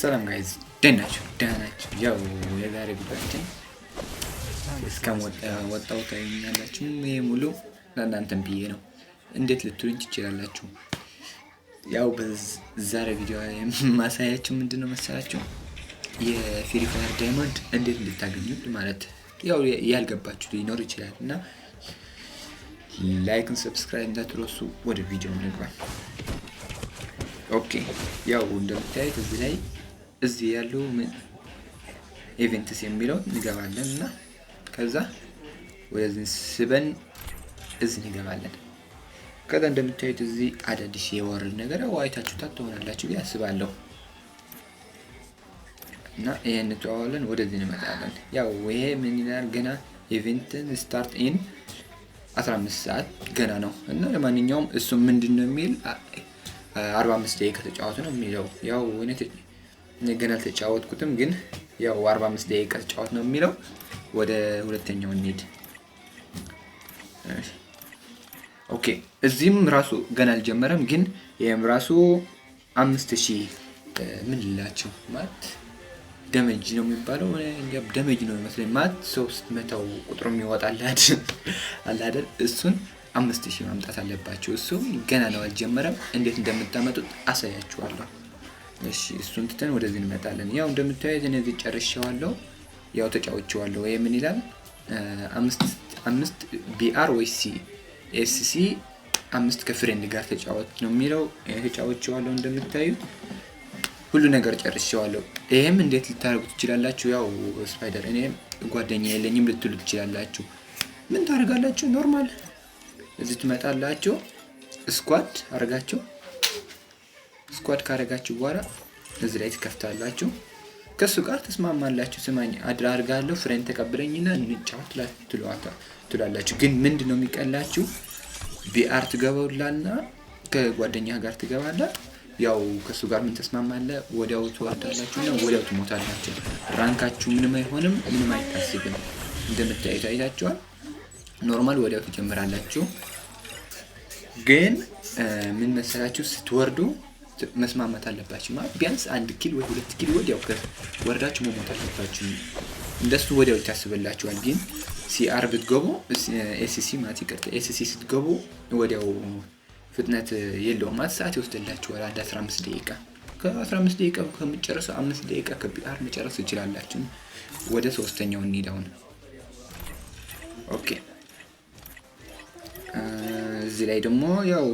ሰላም guys፣ ደህና ናችሁ? ደህና ናችሁ? ያው የዛሬ ቪዲዮአችን እስከ ወጣው ታዩኛላችሁ። ይሄ ሙሉ ለእናንተም ብዬ ነው። እንዴት ልትሉኝ ትችላላችሁ። ያው በዛሬ ቪዲዮ የማሳያችሁ ምንድን ነው መሰላችሁ? የ Free Fire diamond እንዴት እንድታገኙት፣ ማለት ያው ያልገባችሁ ሊኖር ይችላል እና like ን subscribe እንዳትረሱ። ወደ ቪዲዮ እንግባ። Okay፣ ያው እንደምታዩት እዚህ ላይ እዚህ ያለው events የሚለው እንገባለን እና ከዛ ወደዚህ ስበን እዚህ እንገባለን። ከዛ እንደምታዩት እዚህ አዳዲስ የወረድ ነገር ያው አይታችሁታት ትሆናላችሁ ብዬ አስባለሁ። እና ይሄን እንተዋለን፣ ወደዚህ እንመጣለን። ያው ይሄ ምን ይላል? ገና event ን start in 15 ሰዓት ገና ነው እና ለማንኛውም እሱ ምንድን ነው የሚል 45 ደቂቃ ተጫወቱ ነው የሚለው። ያው እኔ ገና አልተጫወትኩትም፣ ግን ያው 45 ደቂቃ ተጫወት ነው የሚለው። ወደ ሁለተኛው እንሂድ። Okay፣ እዚህም ራሱ ገና አልጀመረም፣ ግን ይህም ራሱ 5000 ምን ልላቸው ማለት damage ነው የሚባለው፣ damage ነው ይመስለኝ። ማለት ሰው ስትመታው ቁጥሩ የሚወጣል አለ አይደል? እሱን 5000 ማምጣት አለባቸው። እሱም ገና ነው፣ አልጀመረም። እንዴት እንደምታመጡት አሳያችኋለሁ። እሺ፣ እሱን ትተን ወደዚህ እንመጣለን። ያው እንደምታዩት እነዚህ ጨርሼዋለሁ፣ ያው ተጫውቼዋለሁ። ወይ ምን ይላል? አምስት አምስት BR ወይ C SC አምስት ከ friend ጋር ተጫወት ነው የሚለው። ተጫውቼዋለሁ፣ እንደምታዩት ሁሉ ነገር ጨርሼዋለሁ። ይሄም እንዴት ልታደርጉ ትችላላችሁ? ያው ስፓይደር እኔም ጓደኛ የለኝም ልትሉ ትችላላችሁ። ምን ታደርጋላችሁ? Normal እዚህ ትመጣላችሁ። Squad አድርጋችሁ፣ squad ካደረጋችሁ በኋላ እዚህ ላይ ትከፍታላችሁ። ከእሱ ጋር ተስማማላችሁ። ስማኝ፣ add አድርጋለሁ፣ friend ተቀብለኝና እንጫወት ትላላችሁ። ግን ምንድን ነው የሚቀላችሁ? BR ትገባውላና ከጓደኛ ጋር ትገባላ። ያው ከእሱ ጋር ምን ተስማማለ፣ ወዲያው ትወርዳላችሁ እና ወዲያው ትሞታላችሁ። Rank ኣችሁ ምንም አይሆንም፣ ምንም አይታስብም። እንደምታዩት አይታችኋል። Normal ወዲያው ትጀምራላችሁ። ግን ምን መሰላችሁ፣ ስትወርዱ መስማማት አለባችሁ። ማለት ቢያንስ አንድ kill ወይ ሁለት kill ወዲያው ወርዳችሁ መሞት አለባችሁ። እንደሱ ወዲያው ይታስብላችኋል። ግን CR ብትገቡ፣ SC ማለት ይቅርታ፣ SC ስትገቡ ወዲያው ፍጥነት የለውም፣ ማለት ሰዓት ይወስድላችኋል። አንድ 15 ደቂቃ፣ ከ15 ደቂቃ ከምትጨርሰው 5 ደቂቃ ከ BR መጨረስ ትችላላችሁ። ወደ ሶስተኛው እንሂድ አሁን። Okay፣ እዚህ ላይ ደግሞ ያው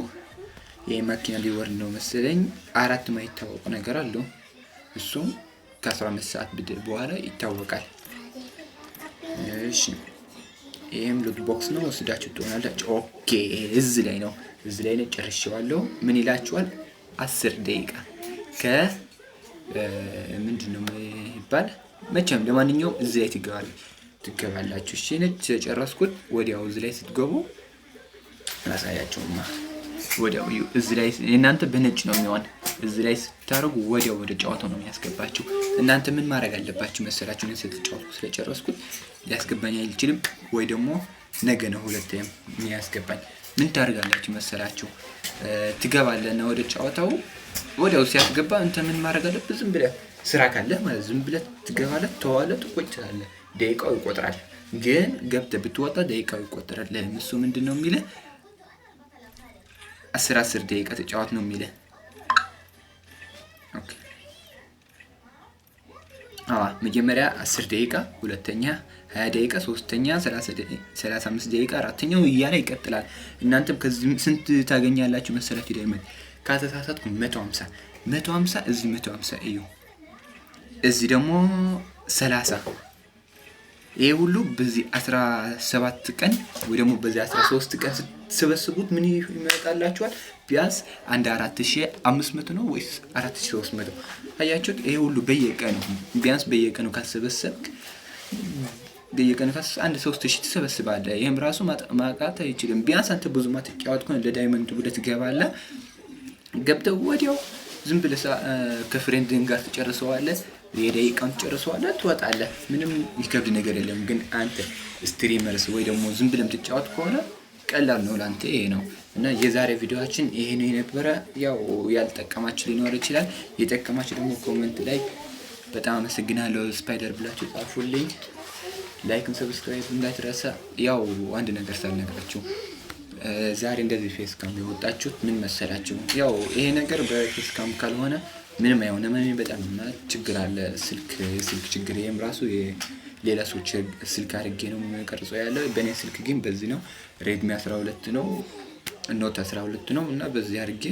ይህ መኪና ሊወርድ ነው መሰለኝ። አራት የማይታወቁ ነገር አለው። እሱም ከ15 ሰዓት በኋላ ይታወቃል። እሺ፣ ይህም loot box ነው፣ ወስዳችሁ ትሆናላችሁ። Okay፣ እዚህ ላይ ነው፣ እዚህ ላይ ነው፣ ጨርሼዋለሁ። ምን ይላችኋል? 10 ደቂቃ ከ ምንድን ነው የሚባል መቼም፣ ለማንኛውም እዚህ ላይ ትገባላችሁ። እሺ፣ ነች ጨረስኩት። ወዲያው እዚህ ላይ ስትገቡ ላሳያቸውማ። ወዲያው እዚህ ላይ እናንተ በነጭ ነው የሚሆን። እዚህ ላይ ስታደርጉ ወዲያው ወደ ጨዋታው ነው የሚያስገባችሁ። እናንተ ምን ማድረግ አለባችሁ መሰላችሁ? እኔ ስለተጫወትኩ ስለጨረስኩት ሊያስገባኝ አይችልም፣ ወይ ደግሞ ነገ ነው ሁለቴ የሚያስገባኝ። ምን ታደርጋላችሁ መሰላችሁ? ትገባለህ ወደ ጨዋታው። ወዲያው ሲያስገባ አንተ ምን ማድረግ አለብህ? ዝም ብለህ ስራ ካለህ ማለት ዝም ብለህ ትገባለህ፣ ተዋለህ፣ ቁጭ ትላለህ። ደቂቃው ይቆጥራል። ግን ገብተህ ብትወጣ ደቂቃው ይቆጠራል። እሱ ምንድን ነው የሚልህ? 10 10 ደቂቃ ተጫወት ነው የሚልህ። Okay፣ መጀመሪያ 10 ደቂቃ፣ ሁለተኛ 20 ደቂቃ፣ ሶስተኛ 35 ደቂቃ፣ አራተኛው እያለ ይቀጥላል። እናንተም ከዚህ ስንት ታገኛላችሁ መሰላችሁ? Diamond ካልተሳሳትኩ 150፣ 150፣ እዚህ 150 እዩ፣ እዚህ ደግሞ 30። ይሄ ሁሉ በዚህ 17 ቀን ወይ ደግሞ በዚህ 13 ቀን ስትሰበስቡት ምን ይመጣላችኋል? ቢያንስ አንድ 4500 ነው ወይስ 4300? አያችሁት? ይሄ ሁሉ በየቀኑ፣ ቢያንስ በየቀኑ ካሰበሰብክ፣ በየቀኑ አንድ 3000 ትሰበስባለህ። ይህም ራሱ ማቃት አይችልም። ቢያንስ አንተ ብዙ ማትጫወት ከሆነ ለ diamond ብለህ ትገባለህ። ገብተው ወዲያው ዝም ብለህ ከ friend ጋር ትጨርሰዋለህ። የደቂቃውን ትጨርሰዋለህ፣ ትወጣለህ። ምንም ይከብድ ነገር የለም። ግን አንተ streamers ወይ ደግሞ ዝም ብለህ የምትጫወት ከሆነ ቀላል ነው ለአንተ ይሄ ነው። እና የዛሬ ቪዲዮአችን ይሄ ነው የነበረ። ያው ያልጠቀማችሁ ሊኖር ይችላል። የጠቀማችሁ ደግሞ comment ላይ በጣም አመሰግናለሁ ስፓይደር ብላችሁ ጻፉልኝ። Like ን subscribe እንዳትረሳ። ያው አንድ ነገር ሳልነግራችሁ፣ ዛሬ እንደዚህ face cam የወጣችሁት ምን መሰላችሁ? ያው ይሄ ነገር በ face cam ካልሆነ ምንም አይሆንም። እኔ በጣም ችግር አለ፣ ስልክ የስልክ ችግር። ይሄም ራሱ ሌላ ሰዎች ስልክ አድርጌ ነው ቀርጾ ያለው። በእኔ ስልክ ግን በዚህ ነው፣ Redmi 12 ነው፣ Note 12 ነው እና በዚህ አድርጌ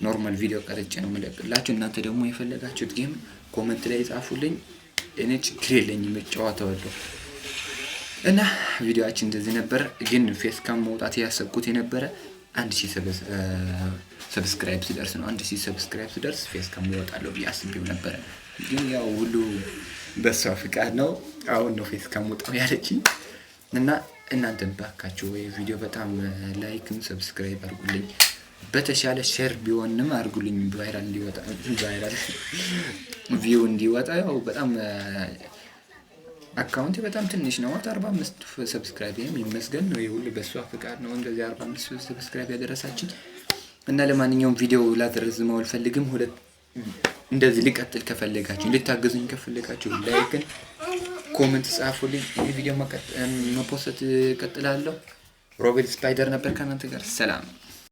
normal ቪዲዮ ቀርጬ ነው የምለቅላችሁ። እናንተ ደግሞ የፈለጋችሁት game comment ላይ ጻፉልኝ። እኔ ችግር የለኝም፣ እጫወተዋለሁ። እና ቪዲዮአችን እንደዚህ ነበር። ግን face cam መውጣት ያሰብኩት የነበረ 1000 subscribe ስደርስ ነው። 1000 subscribe ስደርስ face cam እወጣለሁ ብዬ አስቤው ነበረ። ግን ያው ሁሉ በሷ ፍቃድ ነው። አሁን ነው face cam ውጣው ያለችኝ። እና እናንተን ባካችሁ ወይ ቪዲዮ በጣም like ን subscribe አድርጉልኝ። በተሻለ share ቢሆንም አድርጉልኝ፣ viral እንዲወጣ፣ viral view እንዲወጣ። ያው በጣም account ኤ በጣም ትንሽ ነው። 45 subscribe፣ ይሄም ይመስገን ነው። ይሄ ሁሉ በሷ ፍቃድ ነው እንደዚህ 45 subscribe ያደረሳችን። እና ለማንኛውም ቪዲዮ ላደረዝመው አልፈልግም። ሁለት እንደዚህ ሊቀጥል ከፈለጋችሁ፣ እንድታገዙኝ ከፈለጋችሁ like ን comment ጻፉልኝ። ይህ ቪዲዮ መፖሰት እቀጥላለሁ። ሮቤል ስፓይደር ነበር ከእናንተ ጋር፣ ሰላም።